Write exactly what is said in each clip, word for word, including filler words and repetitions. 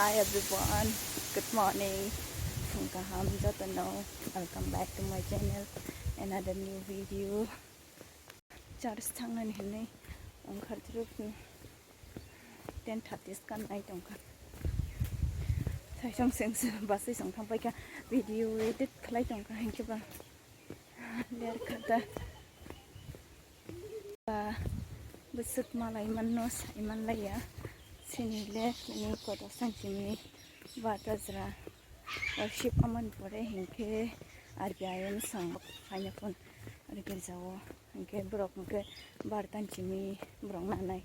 Hi everyone, good morning. Phung kaham jotono. Welcome back to my channel. Another new video. Church thangnani hinwi ongkhar thwrwk ten thirty skan nai tongkha. Saisong sengse basai song thangpaikha, video edit khlai tongkha hinkhe ba. Lerkha ta. Ba bwswk malai manno sai manlaiya. Chini le tini kotor sanchimi ba tajra worship amani pore hinkhe R B I M song phaina phone girjao hinkhe borok hinkhe bar tanchimi borok nanai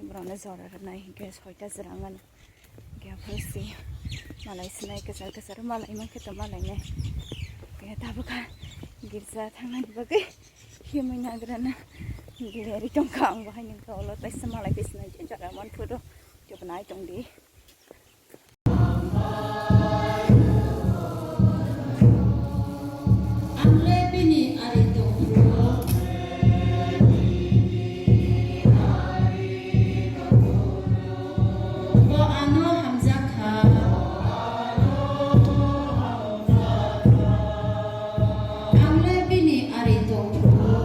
borokno jora rwnai hinkhe soita jwra mano. Khe phai si malai sinai kwchar kwchar malai mankhe to malai nai. Khe tabukha girja thangnani bagwi himwi nagrana leri tongkha ang bahai nungkha ulo taisa malai khe sinai je jora man phuru joto nai tongdi. Ang le bini ari tongphuru. Bo ano hamjakha. Ang le bini ari tongphuru.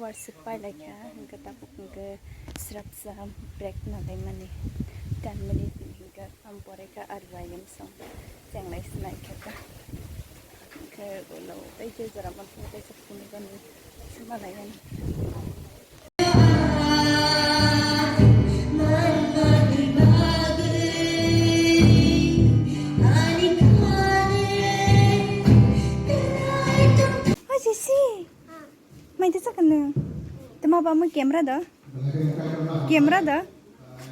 Worship pailaikha, hingke tabuk hingke srapsa break nalaimani ten minute hingke. Ang pore kha R B I M song chenglai sinai khe ta. Khe ulo tei je jora man khe tei chukuni gani sima lai gani. Hi, Jesse. Mai de sakno. Tama ba mo camera do. Camera do.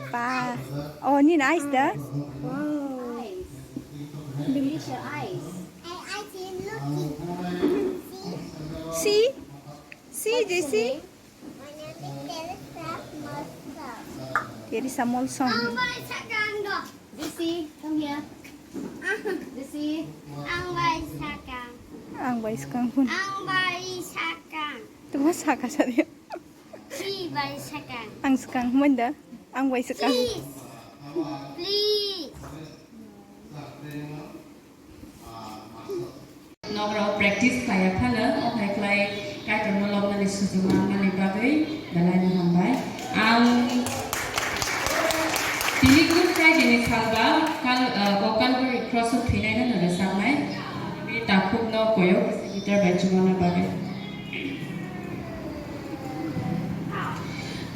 Pa. Oh, ni nice da. Wow. Delicious eyes. See? See, Jesse? There is a mall song. Jesse, come here. Jesse. Ang bai sakang. Ang bai sakang pun. Ang bai sakang. Tuma saka sa dia. Chi bai sakang. Ang sakang manda. Ang bai sakang. Please. Please. Nokrok practice khlaiya phano, okhai khlai Kaitorno lobnani sujuma mani bagwi belai no hambai. Ang tini Good Friday ni salba kal, uh, o Calvary Cross o thwinaino no rwchapnai. Bini takhukno koyok guitar bai chumana bagwi.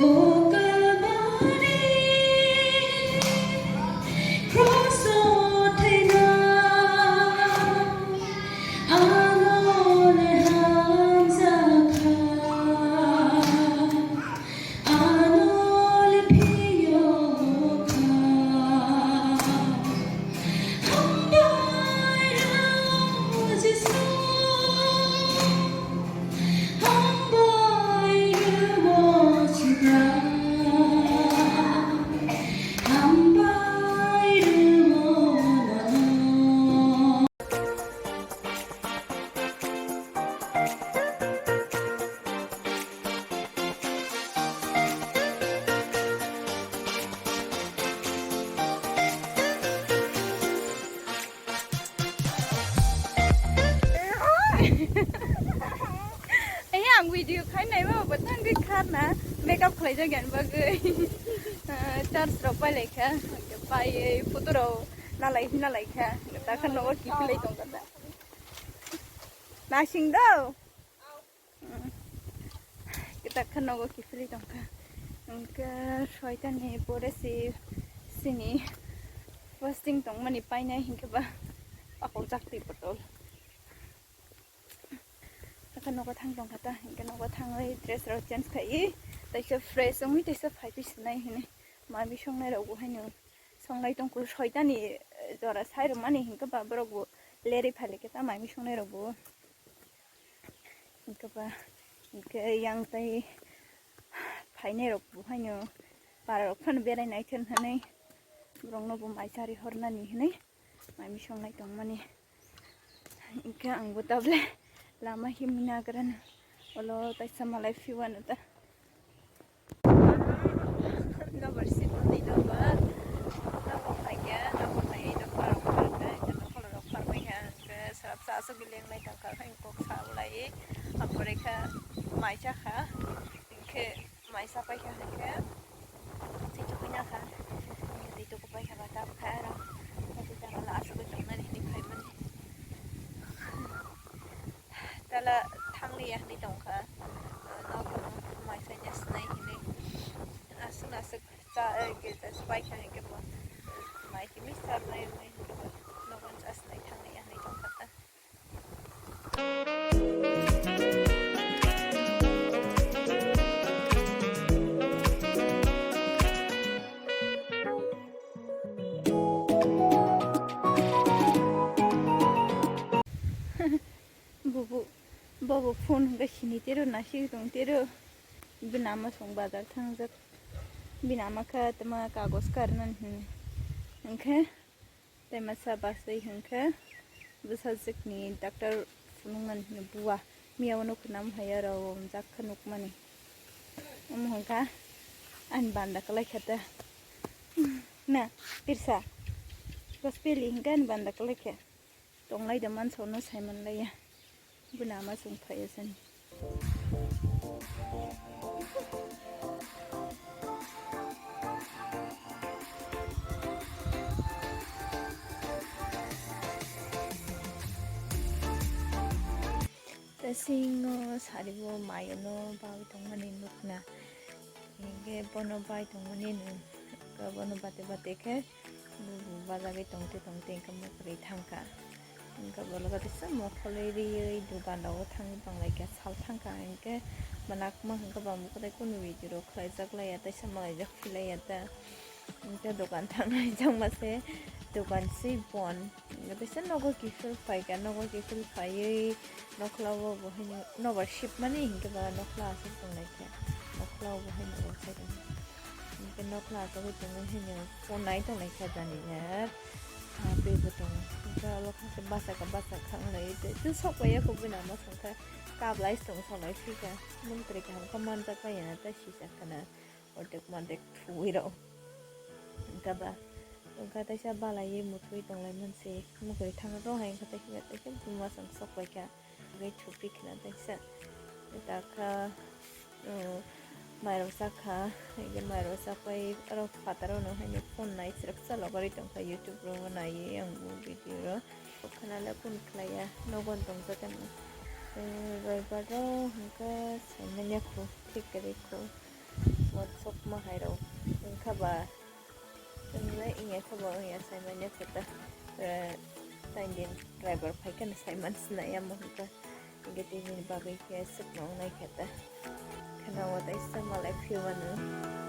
O Kalbari cross o thwina, ano le hamjakha, ano le phiyokha. Ai, ang video khai nai ba, bo tang khe khar na, makeup khlai jak yan bagwi. Ah, charge rok pai lai kha, pai, photo rok nalai, nalai kha, ta kha nogo kiphilai tong kha ta. Nasing do. Kita kha nogo kiphilwi tongkha. Hwnkhe soitani pore si sini fasting tongmani painai hinkhe ba pakok jak twi botol. Kha nogo thang tongkha ta, hinkhe nogo thangwi dress rok change khaiwi taisa fresh wngwi taisa phaiwi sinai hinwi mami songnai rok bo haino songlai tongkhu soitani jora sai rwmani hinkhe ba borok bo lerwi phailaikhe ta mami songnai rok bo. Hinkhe ba, hinkhe yang tai phainai rok bo haino para rok phano berai naithok hinwi borokno bo mai chari hornani hinwi mai misonglai tongmani. Hinkhe ang bo tabole lama himwi nagrano, olo taisa malai phiwano ta. Nobar sitoni nobar. Nobar pai Paikha hai khe, twi tukuina kha. Twi tuku paikha ba tabukha aro. Tei jagao asugwi tongnani hinwi phaimani. Tala thangliya hinwi tongkha. Nokhno mai phaina sinai hinwi. Aswk aswk cha, eh, gilsa se paikha hinkhe bo mai kimi charnai wngwi hinkhe bo nokhno cha sinai thangliya hinwi tongkha ta. Bubu, bobo phone hwnkhe sini tero, nasik tong tero. Bini ama song bazar thangjak. Bini ama kha tama kagos karnan hwn. Hwnkhe tei masa basai hwnkhe bwsajwkni doctor phunuknani hwnwi bua. Miya uno khwnam hai aro umjak kha nukmani. Omo hwnkha ani banda kwlai kha ta. Na, pirsa. Gospel hwnkhe ani banda kwlai kha. Tonglai da mansa no sai manlaiya. Bwna ama chwng phaiya sani. Tesingo saribo mayono bagwi tongmani nukna. Hinkhe bono bai tongmani nung. Bono bate bate khe Bubu bajagwi tongte tongte hinkhe mwkhwrwi thangkha. Hinkhe bolokhe teisa mokholwi riwi dogan rogo thangwi tonglaikha, sal thangkha. Hinkhe manakma hinkhe bambo kwtai kunu video rok khlaijak laiya, teisa malaijak philaiya ta. Hinkhe dogan thangnai jangma se dogan se bon. Hinkhe teisa nogo kiphil phaikha, nogo kiphil phaiwi nokhla o bo haino nobar sipmani hinkhe ba nokhla aswk tonglaikha. Nokhla o bo haino rwkha. Hinkhe nokhla aswk tongwi haino phone nai tonglaikha jani ya. Ha twibo tongo. Hinkhe olo kha se bachakha bachakha wnglai tei twi sok paiya kho bini ama songkha kablai se tong salai phikha. Mantri kaham khe manjak laiya na tei sijak khana. Ordek mandek thuwi rw. Hinkhe ba, hinkhe teisa balaiwi muthwi tonglai mansi, muthwi thangna rw hai hinkhe teisa teisa buma chwng sok paikha. Hinkhe thupi khna teisa. Dakha, um, mairok chakha, hinkhe mairok chakpai oro phataro no haino phone nai srwksa logori tongkha YouTube ro naiwi ang bo video ro. Khna le phone khlaiya, nogo tongjakha no. Tei roibar ro hinkhe saimanya kho, thik kwrwi kho. Uansukma hai rok wngkha ba, chwngno wngya khe bo wngya saimanya khe ta, eh, taini driver phai kheno saiman sinai amo hwnkha, hinkhe tini bagwi khe swkno wngnai khe ta, kheno o teisa malai phiyomano.